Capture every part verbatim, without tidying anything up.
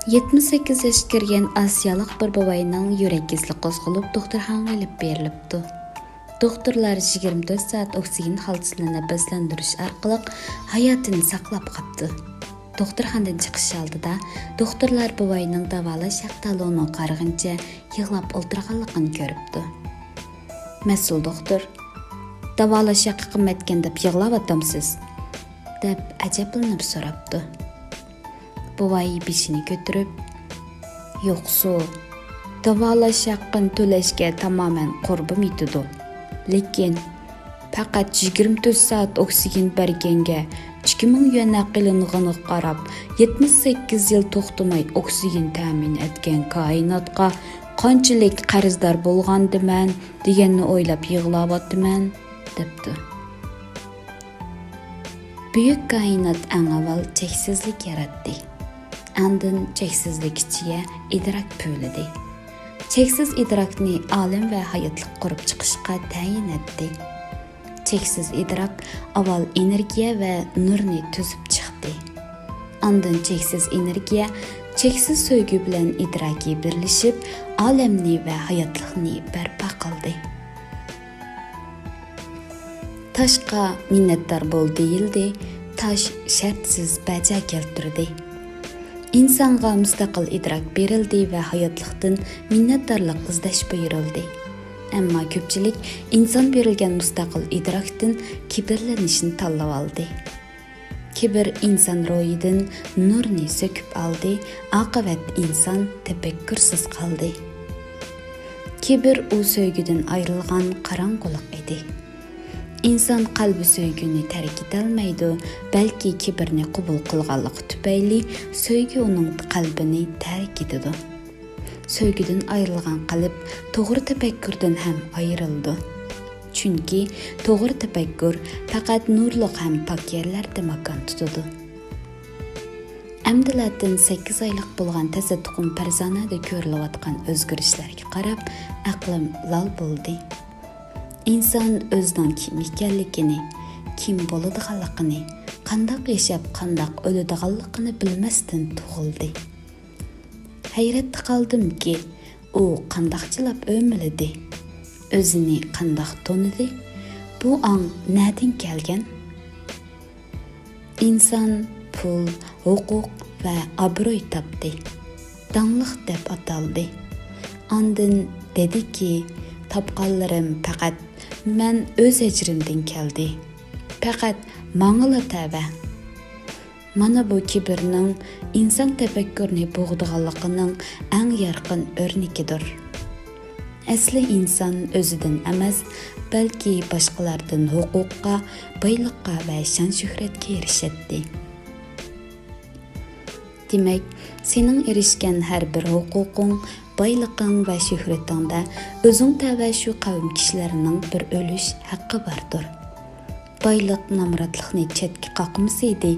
يەتمىش سەككىز ياشقا كىرگەن ئاسىيالىق بىر بوۋاينىڭ يۈرەك كېسىلى قوزغىلىپ، دوختۇرخانىغا ئېلىپ بېرىلىپتۇ. دوختۇرلار يىگىرمە تۆت سائەت ئوكسىگېن خالتىسىنى نەپەسلەندۈرۈش ئارقىلىق ھاياتىنى ساقلاپ قاپتۇ. دوختۇرخانىدىن چىقىش ئالدىدا دوختۇرلار بوۋاينىڭ داۋالاش ھەق تالونىغا قارىغىنىچە يىغلاپ ئولتۇرغانلىقىنى كۆرۈپتۇ. مەسئۇل دوختۇر، «داۋالاش ھەققى قىممەتكەن دەپ يىغلاۋاتامسىز؟» دەپ ئەجەبلىنىپ سوراپتۇ. بوۋاي بېشىنى كۆتۈرۈپ، «يوقسۇ، داۋالاش ھەققىنى تۆلەشكە تامامەن قۇربۇم يېتىدۇ. لېكىن پەقەت يىگىرمە تۆت سائەت ئوكسىگېن بەرگەنگە ئىككى مىڭ يۈەن ھەق ئېلىنغىنىغا قاراپ، يەتمىش سەككىز يىل توختىماي ئوكسىگېن تەمىن ئەتكەن كائىناتقا قانچىلىك قەرزدار بولغاندىمەن دېگەننى ئويلاپ يىغلاۋاتىمەن» دەپتۇ. بۈيۈك كائىنات ئەڭ ئاۋۋال چەكسىزلىك ياراتتى. ئاندىن چەكسىزلىك ئىچىگە ئىدراك پۈۋلىدى. چەكسىز ئىدراكنى ئالەم ۋە ھاياتلىق قۇرۇپ چىقىشقا تەيىن ئەتتى. چەكسىز ئىدراك ئاۋۋال ئېنېرگىيە ۋە نۇرنى تۈزۈپ چىقتى. ئاندىن چەكسىز ئېنېرگىيە، چەكسىز سۆيگۈ بىلەن ئىدراكى بىرلىشىپ، ئالەمنى ۋە ھاياتلىقنى بەرپا قىلدى. تاشقا مىننەتدار بول دېيىلدى، تاش شەرتسىز بەجا كەلتۈردى. ئىنسانغا مۇستەقىل ئىدراك بېرىلدى ۋە ھاياتلىقتىن مىننەتدارلىق ئىزدەش بۇيرۇلدى. ئەمما كۆپچىلىك ئىنسان بېرىلگەن مۇستەقىل ئىدراكتىن كىبىرلىنىشنى تاللىۋالدى. كىبىر ئىنسان روھىدىن نۇرنى سۆكۈپ ئالدى، ئاقىۋەت ئىنسان تەپەككۇرسىز قالدى. كىبىر ئۇ سۆيگۈدىن ئايرىلغان قاراڭغۇلۇق ئىدى. ئىنسان قەلبى سۆيگۈنى تەرك ئېتەلمەيدۇ، بەلكى كىبىرنى قوبۇل قىلغانلىقى تۈپەيلى سۆيگۈ ئۇنىڭ قەلبىنى تەرك ئېتىدۇ. سۆيگۈدىن ئايرىلغان قەلب توغرا تەپەككۇردىن ھەم ئايرىلىدۇ. چۈنكى توغرا تەپەككۇر پەقەت نۇرلۇق ھەم پاك يەرلەردە ماكان تۇتىدۇ. ئەمدىلەتىن سەككىز ئايلىق بولغان تازا تۇخۇم پەرزانەدە كۆرۈلۈۋاتقان ئۆزگىرىشلەرگە قاراپ، ئەقلىم لال بولدى. ئىنسان ئۆزىنىڭ كىم ئىكەنلىكىنى، كىم بولىدىغانلىقىنى، قانداق ياشاپ، قانداق ئۆلىدىغانلىقىنى بىلمەستىن تۇغۇلدى. ھەيرەتتە قالدىمكى، ئۇ قانداقچىلاپ ئۆمىلىدى؟ ئۆزىنى قانداق تونۇدى؟ بۇ ئاڭ نەدىن كەلگەن؟ ئىنسان پۇل، ھوقۇق ۋە ئابرۇي تاپتى. داڭلىق دەپ ئاتالدى. ئاندىن دېدىكى، «تاپقانلىرىم پەقەت مەن ئۆز ئەجرىمدىن كەلدى. پەقەت ماڭىلا تەۋە.» مانا بۇ كىبىرنىڭ ئىنسان تەپەككۇرنى بوغىدىغانلىقىنىڭ ئەڭ يارقىن ئۆرنىكىدۇر. ئەسلى ئىنسان ئۆزىدىن ئەمەس، بەلكى باشقىلاردىن ھوقۇققا، بايلىققا ۋە شان-شۆھرەتكە ئېرىشەتتى. دېمەك، سېنىڭ ئېرىشكەن ھەر بىر ھوقۇقۇڭ، بايلىقىڭ ۋە شۆھرىتىڭدە ئۆزۈڭ تەۋە شۇ قەۋم كىشىلىرىنىڭ بىر ئۈلۈش ھەققى باردۇر. بايلىق نامراتلىقنى چەتكە قاقمىسا ئىدى،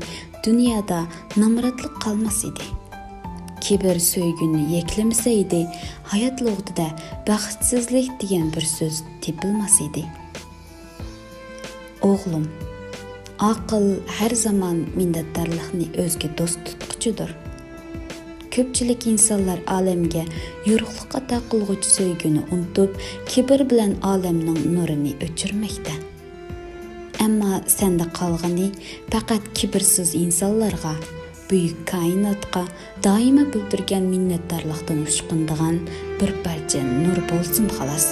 دۇنيادا نامراتلىق قالماس ئىدى. كىبىر سۆيگۈنى يەكلىمىسە ئىدى، ھايات لۇغىتىدە بەختسىزلىك دېگەن بىر سۆز تېپىلماس ئىدى. ئوغلۇم، ئاقىل ھەر زامان مىننەتدارلىقنى ئۆزگە دوست تۇتقۇچىدۇر. كۆپچىلىك ئىنسانلار ئالەمگە يورۇقلۇق ئاتا قىلغۇچى سۆيگۈنى ئۇنتۇپ، كىبىر بىلەن ئالەمنىڭ نۇرىنى ئۆچۈرمەكتە. ئەمما سەندە قالغىنى پەقەت كىبىرسىز ئىنسانلارغا، بۈيۈك كائىناتقا دائىما بىلدۈرگەن مىننەتدارلىقتىن ئۇچقۇنىدىغان بىر پارچە نۇر بولسۇن، خالاس.